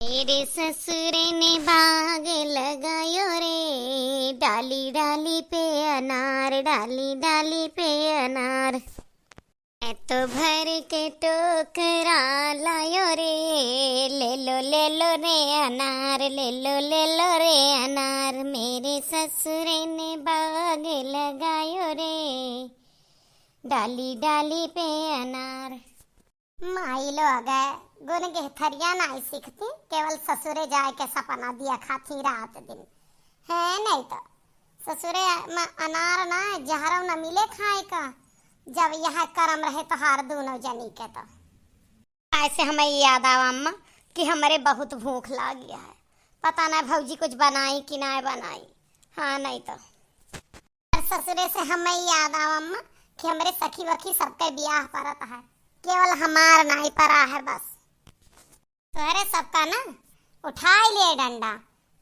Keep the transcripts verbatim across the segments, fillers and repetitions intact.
मेरे ससुरे ने बाग लगायो रे, डाली डाली पे अनार, डाली डाली पे अनार। मैं तो भर के टोकरा लायो रे, ले लो ले लो रे अनार, ले लो ले लो रे अनार। मेरे ससुरे ने बाग लगायो रे, डाली डाली पे अनार। माई लोग, गुन गिरथरिया नाई सीखती, केवल ससुरे जाए के सपना दिया खाती रात दिन। है नहीं तो ससुरे म-, अनार ना, जहरौ न मिले खाए का, जब यह करम रहे तोहार दूनौ जनी के तो। ऐसे हमें याद आवा अम्मा कि हमरे बहुत भूख लागी है, पता ना भौजी कुछ बनाई कि ना बनाई। हाँ नहीं तो। और ससुरे से हमें याद आवा अम्मा कि हमरे सखी वखी सबके बियाह परत है, केवल हमार नाई परा है बस। तोहरे सबका ना उठाई लिए डंडा,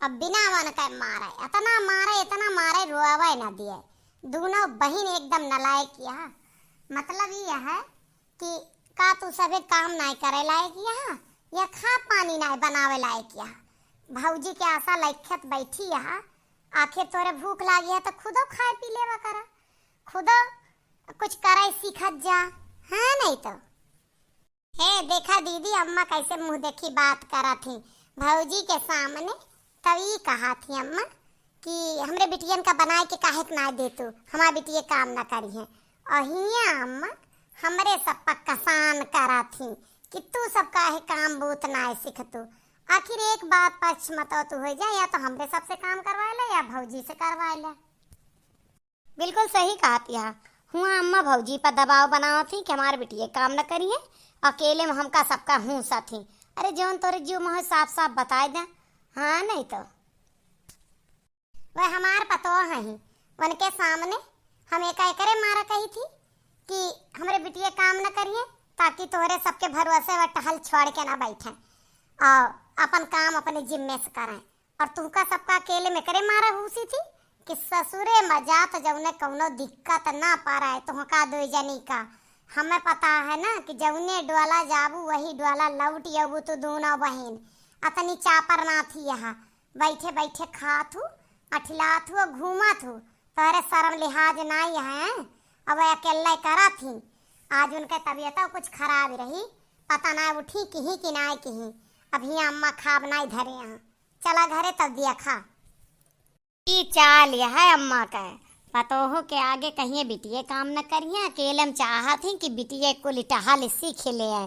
अब बिना मन के मारे, इतना मारे, इतना मारे, रोवे न दिए। दूनौ बहिन एकदम नलायक यह। मतलब यह है कि का तू सभे काम नाई करे लायक यह, या खा पानी नाई बनावे लायक यह? भौजी के आशा लइखत बैठी यह, आखिर तोरे भूख लागी है तो खुदो खाए पी लेवा करा, खुदो कुछ करे सीखत जा, हाँ नहीं तो। हे देखा दीदी, अम्मा कैसे मुँह देखी बात करत ही भौजी के सामने। तब ई कहा थी अम्मा कि हमरे बिटियन का बनाए के काहे के ना दे तू, हमार बिटिये काम ना करी है। और हियाँ अम्मा हमरे सब पर कसान करा थी कि तू सब काहे काम बूत ना सीख तू। आखिर एक बात पक्ष मतो तू हो जाए, या तो हमरे सबसे काम करवा ले या भौजी से करवा ले। बिल्कुल सही कहत यह। हुआँ अम्मा भौजी पर दबाव बनावत ही कि हमार बिटिये काम न करिए, अकेले में हमका सबका हूँसत ही। अरे जौन तोरे जीव में हो साफ साफ बताए दे। हाँ नहीं तो। वह हमार पतोह ही, उनके सामने हम एका एकरे मारा कही थी कि हमरे बिटिये काम न करिए, ताकि तोहरे सबके भरोसे वह टहल छोड़ के ना बैठे और अपन काम अपने जिम्मे से करें। और तुहका सबका अकेले में करे मारा हूसी थी कि ससुरे में जात जौने कौनो दिक्कत ना पड़े तुहका दुई जनी का। हमें पता है ना कि जौने डोला जाबू वही डोला लौट अबू तू दूनौ बहिन। अतनी चापर ना थी यहाँ, बैठे बैठे खात हूँ, अठिलात हूँ, घूमत हूँ, तोहरे शर्म लिहाज नाई है। अब अकेले करत ही, आज उनके तबियत कुछ खराब रही, पता ना उठी किही कि नाई किही। अभी अम्मा खाब नाई धरे हैं। चला घरे तब दिया खा। ई चाल यह है अम्मा का, पतोहू के आगे कहिए बिटिये काम न करिए, अकेले में चाहत ही कि बिटिये कुल टहल सीख ले।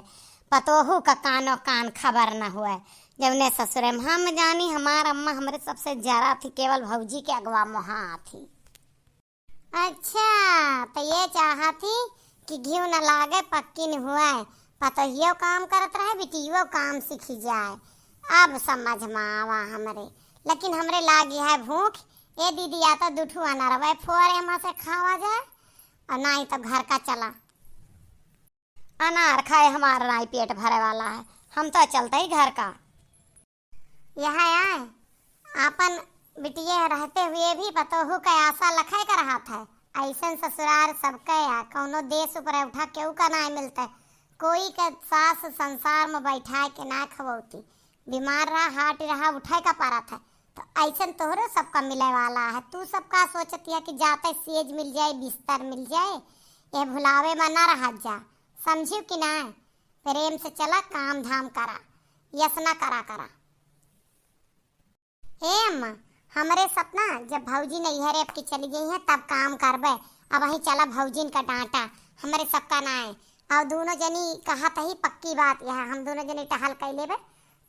पतोहू का कानो कान खबर न हुए, जौने ससुरे में हम जानी, हमार अम्मा हमरे सबसे जरा थी, केवल भौजी के अगवा मोहा थी। अच्छा, तो ये चाहत ही कि घिउ न लागे, पक्की न हुए। पतोहियो काम करत रहे, बिटियो काम सीखी जाए। अब समझ में आवा हमरे, लेकिन हमरे लागी है भूख। ए दीदी, या तो दुठू अनारवे फोरे हमा से खावा जाए, और नाई तो घर का चला। अनार खाए हमार नाई पेट भरे वाला है, हम तो चलते ही घर का। यहाँ आए, आपन बिटिये रहते हुए भी पतोहू के आशा लखे के रहत है। ऐसन ससुरार सबके या कौनो देश ऊपर उठा केहू का ना मिलते। कोई के सास संसार में बैठाए के ना खवौती। बीमार रहा, हाट रहा, उठे का पारत है। तो ऐसन तोहरो सबका मिले वाला है। तू सब का सोचती है कि जाते सेज मिल जाए, बिस्तर मिल जाए, ये भुलावे में ना रह जा, समझियो कि ना? प्रेम से चला, काम धाम करा, यस ना करा करा। ए अम्मा, हमरे सपना जब भौजी नैहरे अब की चली गई है तब काम करबे। अब वहीं चला भौजिन का डांटा, हमरे सबका ना है। और दोनों जनी कहत ही पक्की बात यह, हम दोनों जनी टहल कई लेबे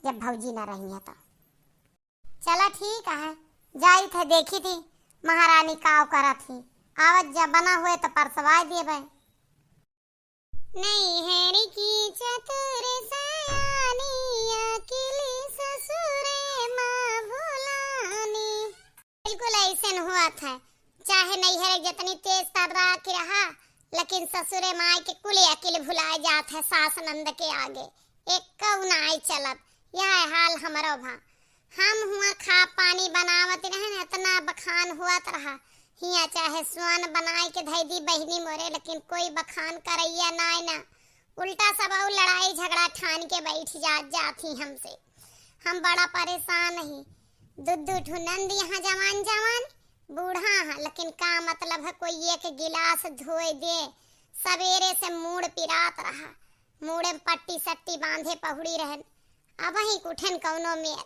जब भौजी ना रही है तो। चला ठीक है, जाई थे देखी थी महारानी काव करत ही, आवत जा बना हुए तो परसवाए देबे। नैहर की चतुर सयानी अकिल ससुरे माँ भुलानी। बिल्कुल ऐसन हुआ था, चाहे नैहर जतनी तेज तर्राक रहा, लेकिन ससुरे माई के कुले अकिल भुलाए जात है सास नंद के आगे, एक नाई चलत। यह हाल हमरो भा। हम हुआ खा पानी बनावत रहन, इतना बखान हुआ रहा, हिया चाहे स्वान बनाए के धई दी बहिनी मोरे, लेकिन कोई बखान करैया नाय ना, उल्टा सब और लड़ाई झगड़ा ठान के बैठ जात, जात ही हमसे। हम बड़ा परेशान ही। दू दू ठो नंद यहाँ जवान जवान, बूढ़ा है, लेकिन का मतलब है, कोई एक गिलास धोए दे। सवेरे से मूड़ पिरात रहा, मूड़े में पट्टी सट्टी बांधे पहुड़ी रहन। अबहीं उठन कौनो मेर,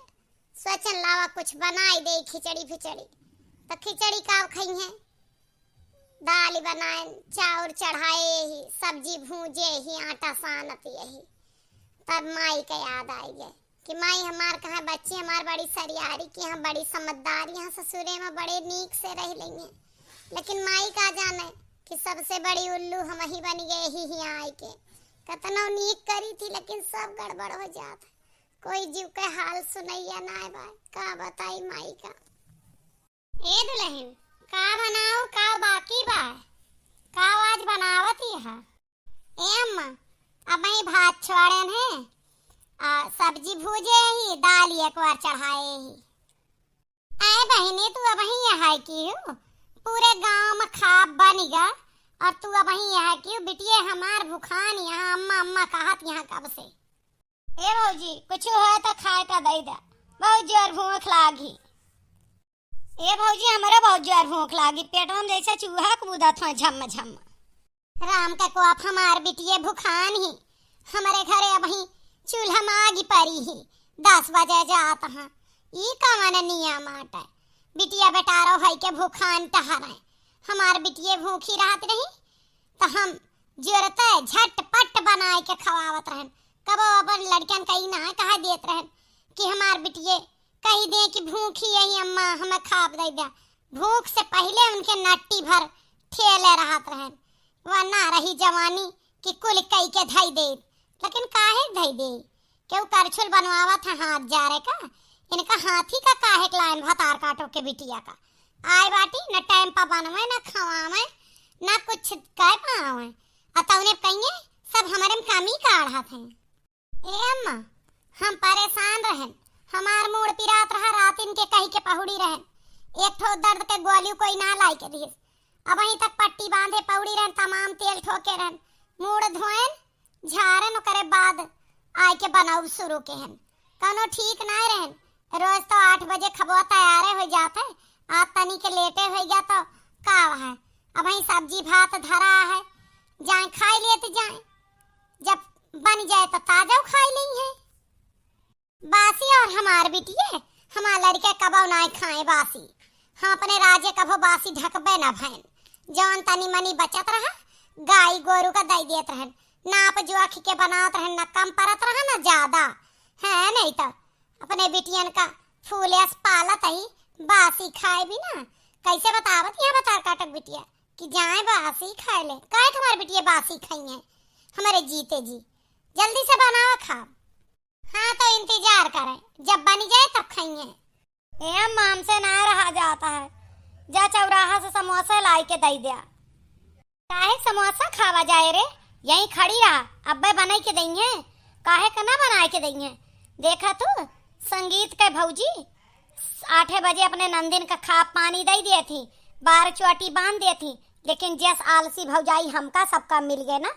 सोचन लावा कुछ बनाई दे खिचड़ी फिचड़ी। तो खिचड़ी का खइहें? दाल बनाए, चाउर चढ़ाए ही, सब्जी भूजे ही, आटा सानत यही। तब माई के याद आई गए कि माई हमार कहाँ बच्ची हमार बड़ी सरियारी की, हम बड़ी समझदारी, यहाँ ससुरे में बड़े नीक से रह लेंगे। लेकिन माई का जाने कि सबसे बड़ी उल्लू हम ही बन गए ही, ही आए के। कतनो नीक करी थी, लेकिन सब गड़बड़ हो जात है। कोई जीव के हाल सुनैया ना बा, का बताई माई का। ए दुल्हन, का बनाओ, का बाकी बा? का आज बनावत यह? ए अम्मा, अबहीं भात छोड़ेन है, आ सब्जी भूजे ही, दाल एक बार चढ़ाए ही। ए बहिनी, तू अबहीं यहाँ की हो? पूरे गांव में खाब बनिगा और तू अबहीं यहाँ की हो? बिटिये हमार भुखान यहाँ अम्मा अम्मा कहत यहाँ कब से। ए भौजी, कुछ होय त खाए का दई दा, बहुत जोर भूख लागी। ए भौजी, हमरो बहुत जोर भूख लागी, पेटवा में जैसे चूहा कूदत होय झम झम। राम का कोप, हमार बिटिये भुखान ही, हमरे घरे अबहीं चूल्हा में आगी परी ही, दस बजे जात हाँ, ई कवन नियम आटे? बिटिया बेटारो है के भुखान टहरे, हमार बिटिये भूखी रहत रही, त हम जुरते झटपट बनाए के खवावत रहन। कबो अपन लड़कन का ई ना कह देत रहन कि हमार बिटिये कही दे कि भूखी यही अम्मा, हमें खाब दे दे। भूख से पहिले उनके नट्टी भर ठेले रहत रहन, वह ना रही जवानी कि कुल कई के धई दे। लेकिन काहे धई दे? केहू करछुल बनवावत है हाथ जारे का, इनका हाथी का काहे के लाइन भतार काटो के बिटिया का। आए बाटी, न टाइम पर बनवे, न खवावे, न कुछ कह पावे। आ तौने कहिए, सब हमरे में कमी काढ़त हैं। ए अम्मा, हम परेशान रहन, हमार मूड़ पिरात रहा, रात इनके कही के पहुड़ी रहन, एक ठो दर्द के गोली कोई ना लाई के दिए। अबहीं तक पट्टी बांधे पौड़ी रहन, तमाम तेल ठोके रहन, मूड़ धोएन, झारन, ओकरे बाद आए के बनाउब शुरू केहन। कौनो ठीक नाय रहन, रोज तो आठ बजे खबवा तैयारे हो जात है, आज तनी के लेटे हो गया तो का है। अबहीं सब्जी भात धरा है, जाए खाई लेत जाए, जब बन जाए तो ताजा खाई ली है। बासी और हमार बिटिये, हमार लड़के कबो नाय खाए बासी। हम अपने राजे कभो बासी ढकबे न भैन। जौन तनी मनी बचत रहा, गाई गोरू का दई देत रहन। नाप जोख के बनावत रहन, न कम परत रहा, न ज्यादा। है नहीं तो अपने बिटियन का फूले अस पालत ही, बासी खाए भी ना। कैसे बतावत यहाँ बता काटक बिटिया कि जाए बासी खाए ले। काहे तुम्हारे बिटिये बासी खाई है? हमारे जीते जी जल्दी से बनाओ खाओ। हाँ, तो इंतजार करें, जब बनी जाए तब खाइए। ए अम्मा, हमसे ना रहा जाता है, जा चौराहा से समोसा लाई के दई द्या। काहे समोसा खावा जाए रे, यहीं खड़ी रहा, अब्बे बनाई के दइहे, काहे का ना बनाए के दइहे। देखा तू, संगीत के भौजी आठे बजे अपने नंदिन का खाब पानी दई दिए थी, बार चोटी बांध दिए थी, लेकिन जस आलसी भौजाई हमका सबका मिल गए ना,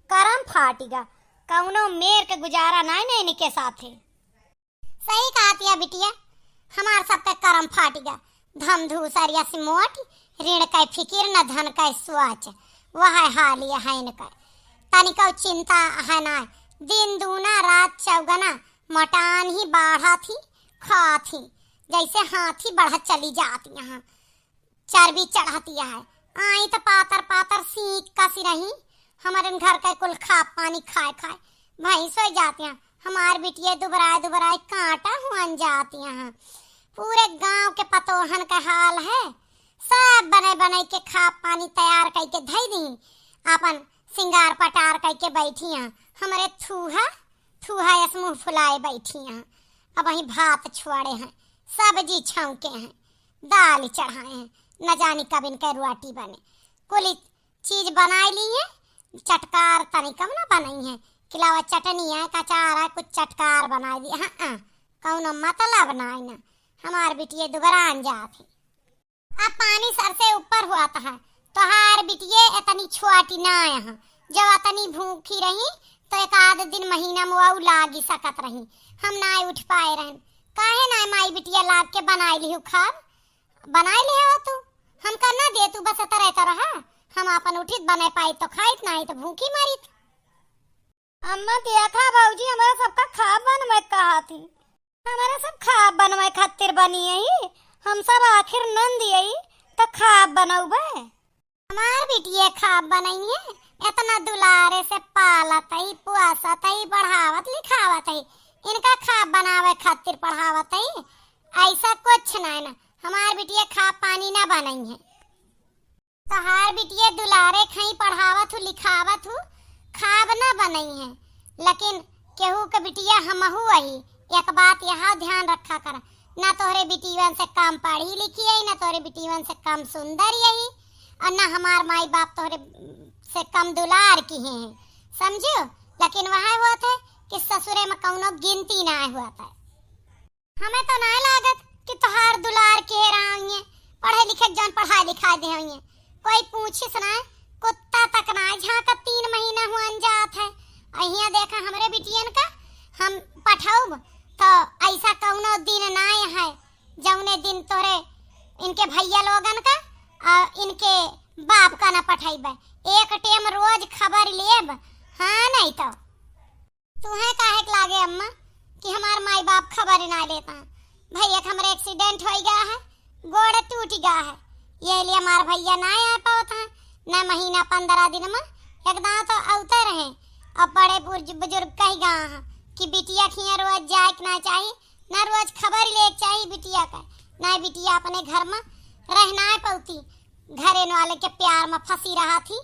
करम फाटिगा। कौनो मेर के गुजारा नाय न इनके साथे। सही कहत या बिटिया, हमार सबके करम फाटिगा। धम धूसर यस मोट, ऋण कै फिकिर न धन कै सोच, वह हाल यह है इनका। तनिको चिंता है ना, दिन दूना रात चौगना, मटान ही बाढ़ा थी, खा थी, जैसे हाथी बढ़त चली जात यहाँ। चर्बी चढ़तिया है। आई तो पातर पातर सींक कसी रही। हमरे घर के कुल खाब पानी खाए खाए भैंस हो जाती हैं। हमार बिटिये दुबराए दुबराए कांटा हुअन जाती हैं। पूरे गांव के पतोहन का हाल है, सब बने बने के खाब पानी तैयार करके धई दी, अपन सिंगार पटार करके बैठी हैं। हमरे थूहा थूहा यस मुंह फुलाए बैठी हैं। अबहीं भात छोड़े हैं, सब्जी छौंके हैं, दाल चढ़ाए हैं, न जानी कब इनके रोटी बने। कुल चीज बनाए ली है, चटकार तनिकम ना बनाई है, किलावा चटनी है, अचार है, कुछ चटकार बनाए दी। हाँ, हाँ, कौनो मतलब नाय ना, हमार बिटिये दुबरान जात है। अब पानी सर से ऊपर हुआ था, तोहार बिटिये इतनी छोटी ना है, जो इतनी भूखी रही तो एक आध दिन महीना में वो लागी सकत रही। हम ना उठ पाए रहन, काहे ना माई बिटिया लाग के बनाई लिहू खाब? बनाई लिहे हो तू, हमका ना दे तू, बस एतरे तो रहा। हम आपन उठित बनाए पाई तो खाइत, नाही तो भूखी मरित। अम्मा देखा भौजी, हमरा सबका खाब बनवे कहा थी। हमरा सब खाब बनवे खातिर बनी है, हम सब आखिर नंद यही तो खाब बनौबे। हमार बिटिया खाब बनई है, इतना दुलारे से पालत है, पोसत है, पढ़ावत लिखावत है, इनका खाब बनावे खातिर पढ़ावत है, ऐसा कुछ ना है ना। हमार बिटिया खाब पानी ना बनई है। तोहार बिटिया दुलारे खई पढ़ावत हूँ, लिखावत हूँ, खाब ना बनई है, लेकिन केहू के बिटिया हमहू अही। एक बात यहाँ ध्यान रखा कर, ना तोहरे बिटियन से कम पढ़ी लिखी है, ना तोहरे बिटियन से कम सुंदर यही, और ना हमार माई बाप तोहरे से कम दुलार की हैं, समझो। लेकिन वह होत है कि ससुरे में कौनो गिनती ना होत है। हमें तो ना लागत कि तोहार दुलार के रहा होइए, पढ़े लिखे जौन पढ़ाई लिखाई दे होइए। कोई पूछिस ना, कुत्ता तक ना झांकत, तीन महीना हुअन जात है। अहिया देखा हमरे बिटियन का हम पठौब तो ऐसा कौनो दिन ना है जौने दिन तोरे इनके भैया लोगन का और इनके बाप का ना पठैबे। एक टेम रोज खबर लेब, हाँ नहीं तो। तुहें काहे के लागे अम्मा कि हमार माई बाप खबर ना लेता है? भैया के हमरे एक्सीडेंट हो गया है, गोड़ टूट गया है, ये लिए हमार भैया ना आ पावत है। न महीना पंद्रह दिन में एक दांव तो अवते रहे। अब बड़े बुर्ज-, बुजुर्ग कह गया है कि बिटिया खिया रोज जाए के ना चाहिए, ना रोज खबर ले के चाहिए बिटिया का, ना बिटिया अपने घर में रह ना पौती। घरे वाले के प्यार में फंसी रहा थी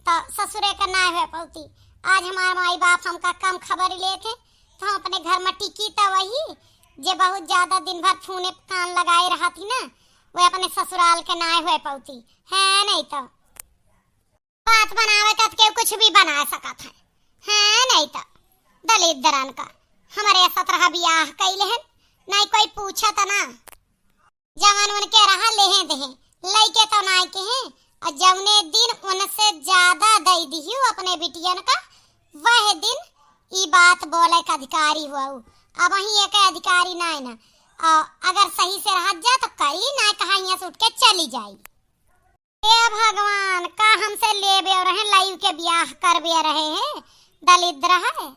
तो ससुरे का ना हो पौती। आज हमार माई बाप हमका कम खबर लेते तो हम अपने घर में टिकी तो वही जे बहुत ज्यादा दिन भर फोने पे कान लगाए रहा थी ना, वो अपने ससुराल के ना हो पौती है नहीं तो। बात बनावे का तो केहू कुछ भी बना सकत है, है नहीं तो। दलिद्रन का हमरे सतरह बियाह कैले हैं, नहीं कोई पूछत ना। जवन उनके रहा लेहे देहे, लइके तो नाई के हैं, और जवने दिन उनसे ज्यादा दई दिहू अपने बिटियन का, वह दिन ई बात बोले का अधिकारी हुआ। अब वहीं एक अधिकारी नाई ना, और अगर सही से रह जा तो करी, नाई कहा यहाँ से उठ के चली जाई। हे भगवान, का हमसे लेबे रहे, लइव के बियाह करबे रहे हैं, दलिद्र है।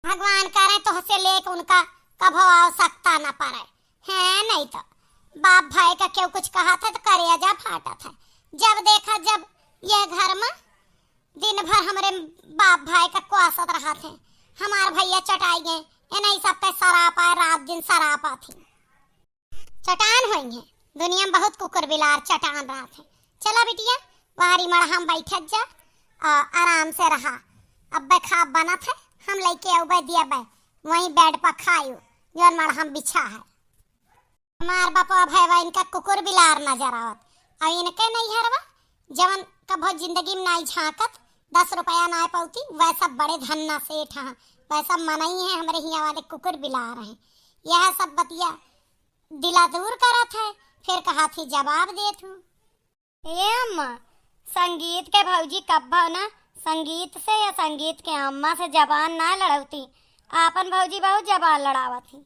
भगवान करे तोहसे लेके उनका कभो आवश्यकता न पड़े। हैं, नहीं तो बाप भाई का केहू कुछ कहत है तो करेजा फाटत है। जब देखा जब यह घर में दिन भर हमरे बाप भाई का कोसत रहत है, हमार भैया चटाई गए, इन्हीं सब पे सराप आए, रात दिन सराप आती। चटान होइहैं। दुनिया में बहुत कुकुर बिलार चटान रहत हैं। चला बिटिया, वारी मड़हा में बैठत जा, आ, आराम से रहा। अब्बे खाब बनत है, हम लइके अउबे दियबे, वहीं बेड पर खायू, जौन मड़हा में बिछा है। हमार बापा भैया इनका कुकुर बिलार नजर आवत, और इनके नैहरवा जवन कभो जिंदगी में नाई झांकत, दस रुपया नाई पौती, वह सब बड़े धन्ना सेठ हैं, वह सब मनई हैं, हमरे हियां वाले कुकुर बिलार हैं। यह सब बतिया दिला दूर करत है, फिर कहा थी जवाब देत हूँ। ए अम्मा, संगीत के भौजी कब्बो ना संगीत से या संगीत के अम्मा से जबान ना लड़ौती। आपन भौजी बहुत जबान लड़ावत ही।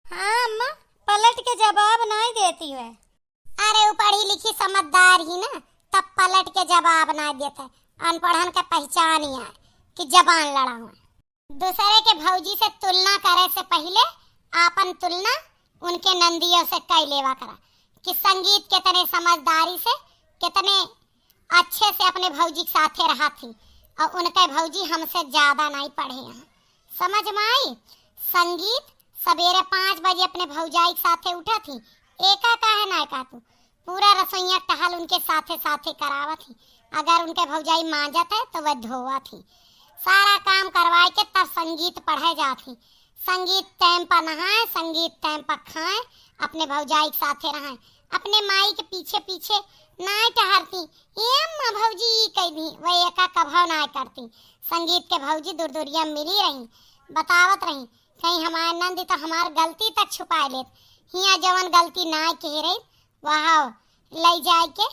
हाँ अम्मा, पलट के जवाब नाई देती है। अरे, वो पढ़ी लिखी समझदार ही ना, तब पलट के जवाब ना देते। अनपढ़न के पहचान ही है कि जबान लड़ावे। दूसरे के भौजी से तुलना करे से पहिले आपन तुलना उनके नंदियों से कई लेवा करा कि संगीत कितने समझदारी से, कितने अच्छे से अपने भौजी के साथे रहा थी, और उनके भौजी हमसे ज्यादा नहीं पढ़े हैं। समझ में आई? संगीत सवेरे पाँच बजे अपने भौजाई के साथे उठा थी, एका काहे ना का तू पूरा रसोइया टहल उनके साथे साथे करावत ही। अगर उनके भौजाई मांजत है तो वह धोवत ही। सारा काम करवाए के तब संगीत पढ़े जात ही। संगीत टाइम पर नहाए, संगीत टाइम पर खाए, अपने भौजाई के साथे रहे, अपने माई के पीछे पीछे नाय टहरती। ए अम्मा, भौजी ई कह दी, वह एका कभव नाय करती। संगीत के भौजी दुरदुरिया मिली रही, बतावत रही, कहीं हमार नंदी तो हमार गलती तक छुपाए लेत। हिया जवन गलती नाय कह रही, वह लई जाए के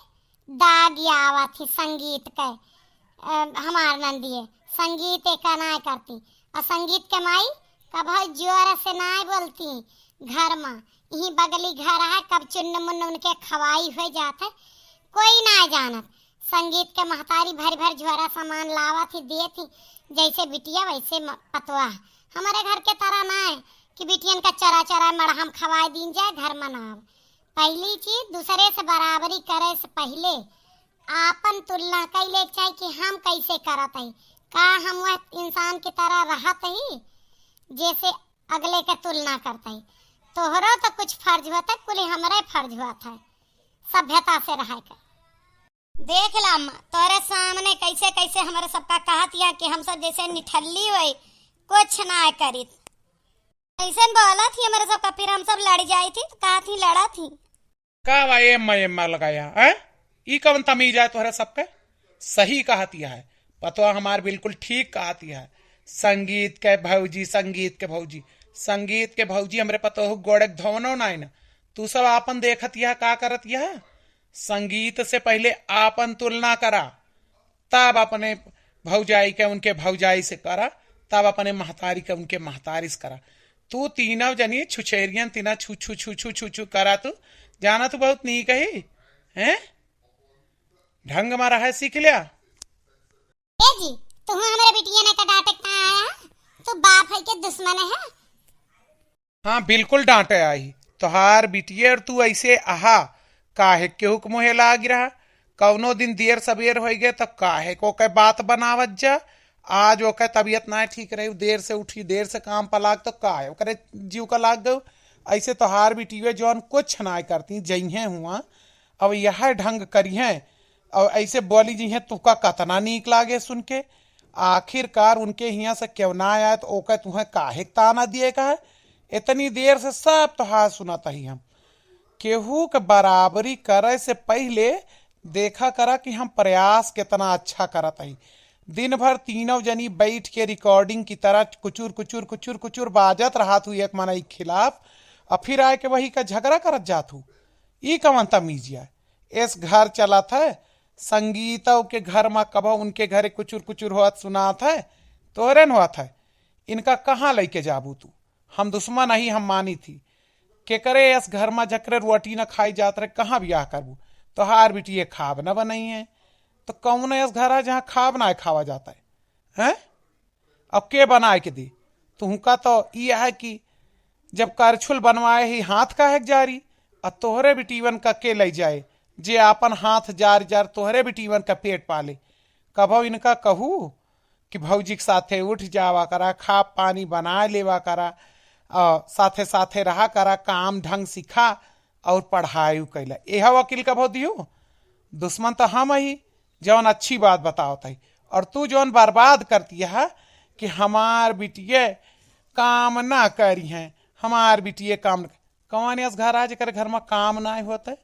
दाग आवत ही संगीत के। अ, हमार नंदिये संगीत एका नाय करती, और संगीत के माई कभो जोर से नाय बोलती, घर मा, यही बगली घर है, कब चुन्न मुन्न उनके खवाई होइ जात है, कोई ना जानत। संगीत के महतारी भर भर झोरा सामान लावत ही, देत ही, जैसे बिटिया वैसे म-, पतोह। हमरे घर के तरह ना है कि बिटियन का चरा चरा मड़हम खवाए दीन जाए, घर मनाव। पहली चीज, दूसरे से बराबरी करे से पहले आपन तुलना कइले के चाही कि हम कैसे करत हई, का हम वह इंसान की तरह रहत हई जैसे अगले के तुलना करत हई। तोहरो तो कुछ फर्ज होत है, कुल हमरे फर्ज होत है सभ्यता से रहे के। देख ला अम्मा, तोरे सामने कैसे कैसे हमरे सबका कहत या कि हम सब जैसे निठल्ली होई, कुछ ना करित। ऐसन बोलत ही हमरे सबका, फिर हम सब लड़ जाई थी, तो कहत ही लड़त ही। का बा एम्मा एम्मा लगाया, हैं? ई कवन तमीज आए तोहरे सबके? सही कहत यह है, पतोह हमार बिल्कुल ठीक कहत यह है। संगीत के भौजी, संगीत के भौजी, संगीत के भौजी हमरे पतोह गोड़े के धोवनो नाई ना। तू सब आपन देखत यह का करत यह? संगीत से पहले आपन तुलना करा, तब अपने भौजाई के उनके भौजाई से करा, तब अपने महतारी के उनके महतारी से करा। तू तीनों जनी छुछेरियन तीना छू छू छू छू छू छू करा तू, जाना तू बहुत नीक ही, हैं? ढंग मा रहा सीख लिया। ए जी, तू हमरे बिटिया ने का डांटे का आया है? तू बाप है के दुश्मन है? हाँ, बिल्कुल डांटे आई। तोहार बिटिये और तू ऐसे अहा, काहे केहू के मुँहे लाग रहा? कौनो दिन देर सबेर होई गए तो काहे को के बात बनावत जा? आज ओके तबीयत ना ठीक रही, देर से उठी, देर से काम पर लाग तो काहे ओकरे जीव का लाग गयो? ऐसे तोहार बिटिये जौन कुछ ना करती, जइहे हुआ, अब यह ढंग करिहे और ऐसे बोली जइहे, तुका कतना नीक लागे सुन के। आखिरकार उनके हियाँ से केहू ना आए तो ओके तुहें काहे ताना दिए का है? इतनी देर से सब तोहार सुनत ही हम। केहू के बराबरी करे से पहिले देखा करा कि हम प्रयास कितना अच्छा करत ही। दिन भर तीनों जनी बैठ के recording की तरह कुचुर कुचुर कुचुर कुचुर बाजत रहत हू एक मनई के खिलाफ, और फिर आए के वही का झगड़ा करत जात हू। ई कवन तमीज है? एस घर चलत है, संगीतव के घर मा कबो उनके घरे कुचुर कुचुर होत सुनात है, तोहरे न होत है। इनका कहाँ लइके जाबू तू? हम दुश्मन अही, हम मानी थी। केकरे एस घर मा जकरे रोटी न खाई जात रहे, कहाँ बियाह करबू? तोहार बिटिये खाब न बनई है, तो कौन एस घर है जहाँ खाब ना खावा जाता है? हैं? अब के बनाए के दे? तुहका तो ई है कि जब करछुल बनवाए ही हाथ काहे के जारी, आ तोहरे बिटीवन का के लइ जाए, जे आपन हाथ जार जार तोहरे बिटीवन का पेट पाले। कभो इनका कहू कि भौजी के साथे उठ जावा करा, खा पानी बनाए लेवा करा, आ, साथे साथे रहा करा, काम ढंग सिखा और पढ़ाई कैला। एह वकील कभो दियो? दुश्मन तो हम ही, जौन अच्छी बात बतावत है, और तू जौन बर्बाद करती है कि हमार बिटिये काम ना करी हैं, हमार बिटिये काम न-, कौन एस घर आ जेकर घर मा काम ना होत है?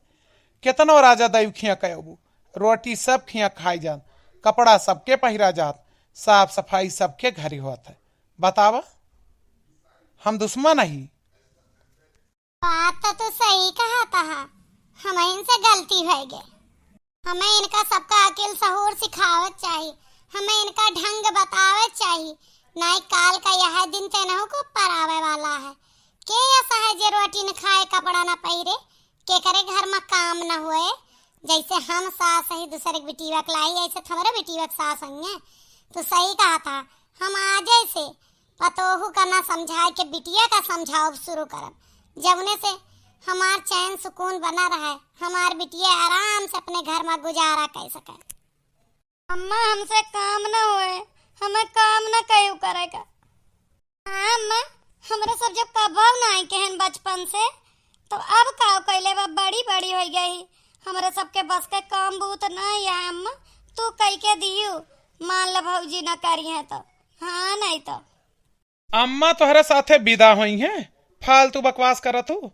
केतनो राजा दैव खिया कयबू, रोटी सब खिया खाई जात, कपड़ा सबके पहिरा जात, साफ सफाई सबके घरे होत है। बतावा, हम दुश्मन ही? बात तो तू सही कहत हा, हमहिन से गलती होइ गए। हमें इनका सबका अकिल सहूर सिखावत चाही, हमें इनका ढंग बतावत चाही, नाई काल का यह दिन तेनहु को पर आवे वाला है। के ऐसा है जे रोटी न खाए, कपड़ा न पहिरे, केकरे घर मा काम न होए? जैसे हम सास ही दूसरे के बिटिया के लाई, ऐसे थमरे बिटिया के सास हइये। तू सही कहत हा, हम आजे से पतोहू का ना समझाए के बिटिया का समझावब शुरू करब, जौने से हमार चैन सुकून बना रहे, हमार बिटिया आराम से अपने घर मा गुजारा कर सके। अम्मा, हमसे काम ना होए, हमें काम ना कयू करे का। हाँ अम्मा, हमरे सब जब कबो ना आई कहन बचपन से, तो अब का कैले बा, बड़ी बड़ी होइ गई, हमरे सबके बस के काम बूत ना है अम्मा, तू कई के दियू, मान ल भौजी ना करी है तो। हाँ, नहीं तो। अम्मा तोहरे साथे विदा होई हैं, फालतू बकवास करत हू।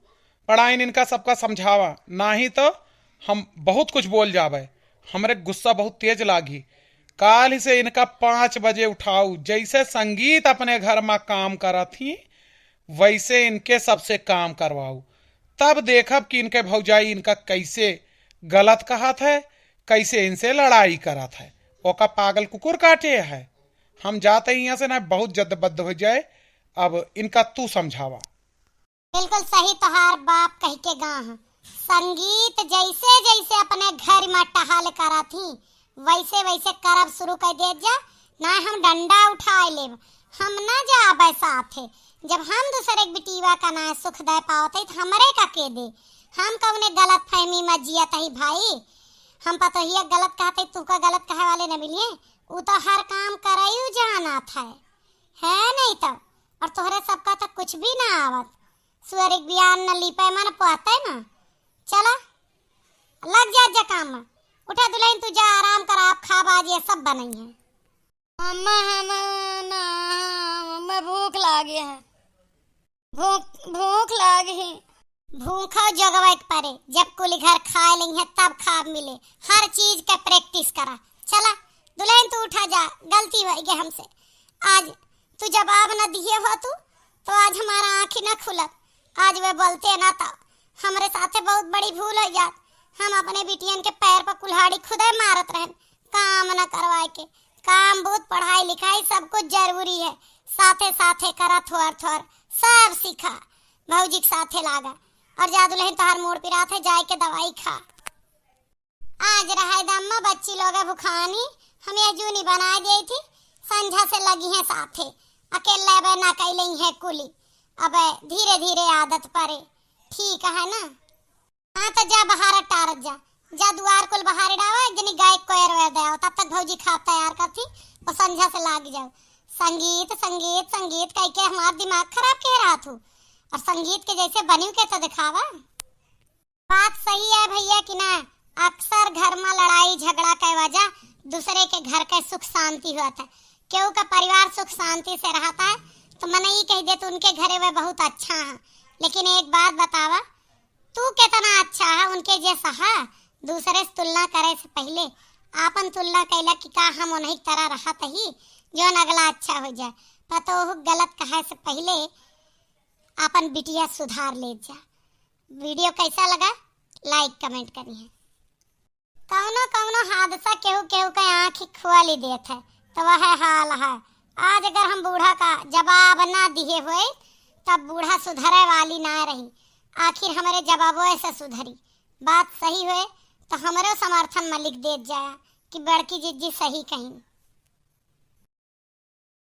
पढ़ाइन इनका सबका समझावा, नाही तो हम बहुत कुछ बोल जाबे। हमरे गुस्सा बहुत तेज लागी। काल ही से इनका पाँच बजे उठाऊ, जैसे संगीत अपने घर मा काम करत ही, वैसे इनके सबसे काम करवाऊ। तब देखब कि इनके भौजाई इनका कैसे गलत कहत है, कैसे इनसे लड़ाई करत है। ओका पागल कुकुर काटे है। हम जाते ही यहाँ से ना, बहुत जद्दबद्द हो जाए। अब इनका तू समझावा। बिल्कुल सही तोहार बाप कहि के गा ह। संगीत जैसे जैसे अपने घर मा टहल करत ही, वैसे वैसे करब शुरू कर देत जा, ना हम डंडा उठाए लेब, हम ना जाबे साथे। जब हम दूसरे के बिटिया का ना सुख दे पावत ही, त हमरे का के दे? हम कौने गलत फहमी मा जियत ही भाई? हम पतोहिया गलत कहत ही, तू का गलत कहे वाले न मिलिए। उ तो हर काम करयू जानत है, है नहीं तो। और तोहरे सबका तो कुछ भी ना आवत। सुअर एक बियान न लीपे मन पोहते न। चला, लग जा, जा काम में। उठा दुल्हन, तू जा आराम कर, आप खाब, आज ये सब बनई है। अम्मा, हम ना, अम्मा, भूख लागे है। भूख, भूख लागे है। भूखा जगवे के परे, जब कुल घर खाए लेई है तब खाब मिले। हर चीज के practice करा। चला दुल्हन, तू उठा जा, गलती होइ गई हमसे। आज तू जवाब न दिए हो तू, तो आज हमारा आँखी न खुलत। आज वे बोलते ना तो हमरे साथे बहुत बड़ी भूल हो जात। हम अपने बिटियन के पैर पर कुल्हाड़ी खुदे मारत रहन, काम न करवाए के। काम बहुत, पढ़ाई लिखाई सब कुछ जरूरी है, साथे साथे करा थोर थोर, सब सीखा। भौजी के साथे लागा। और जा दुल्हन, तोहार मूड़ पिरात है, जाए के दवाई खा। आज रहे दम्मा बच्ची लोग भुखानी, हम यह जूनी बनाए देई थी, संझा से लगी हैं साथे, अकेले अबे ना कैले हैं कुली, अबे धीरे धीरे आदत परे, ठीक है ना? हाँ, तो जा बहार टारत जा, जा दुआर कुल बहार डावा, एक जनी गाय कोयर वेर दे आओ, तब तक भौजी खाब तैयार कर थी और संझा से लाग जाओ। संगीत, संगीत, संगीत कह के हमार दिमाग खराब कह रहा थू, और संगीत के जैसे बनियो के तो दिखावा। बात सही है भैया कि ना, अक्सर घर मा लड़ाई झगड़ा के वजह दूसरे के घर के सुख शांति होत है। केहू का परिवार सुख शांति से रहत है तो मने ई कह देत उनके घरे वे बहुत अच्छा है, लेकिन एक बात बतावा, तू कितना अच्छा है उनके जैसा है? दूसरे से तुलना करे से पहले आपन तुलना कैला कि का हम उन्हीं तरह रहत ही जौन अगला अच्छा हो जाए। पतोहू गलत कहे से पहले आपन बिटिया सुधार ले जा। Video कैसा लगा, like comment करिए। कौनो कौनो हादसा केहू केहू के आँखी खोली देत है, तो वह हाल है। आज अगर हम बूढ़ा का जवाब ना दिए होइत, तब बूढ़ा सुधरे वाली ना रही। आखिर हमरे जवाबों से सुधरी। बात सही होए तो हमरो समर्थन में लिख देत जाया कि बड़की जिज्जी सही कहीं।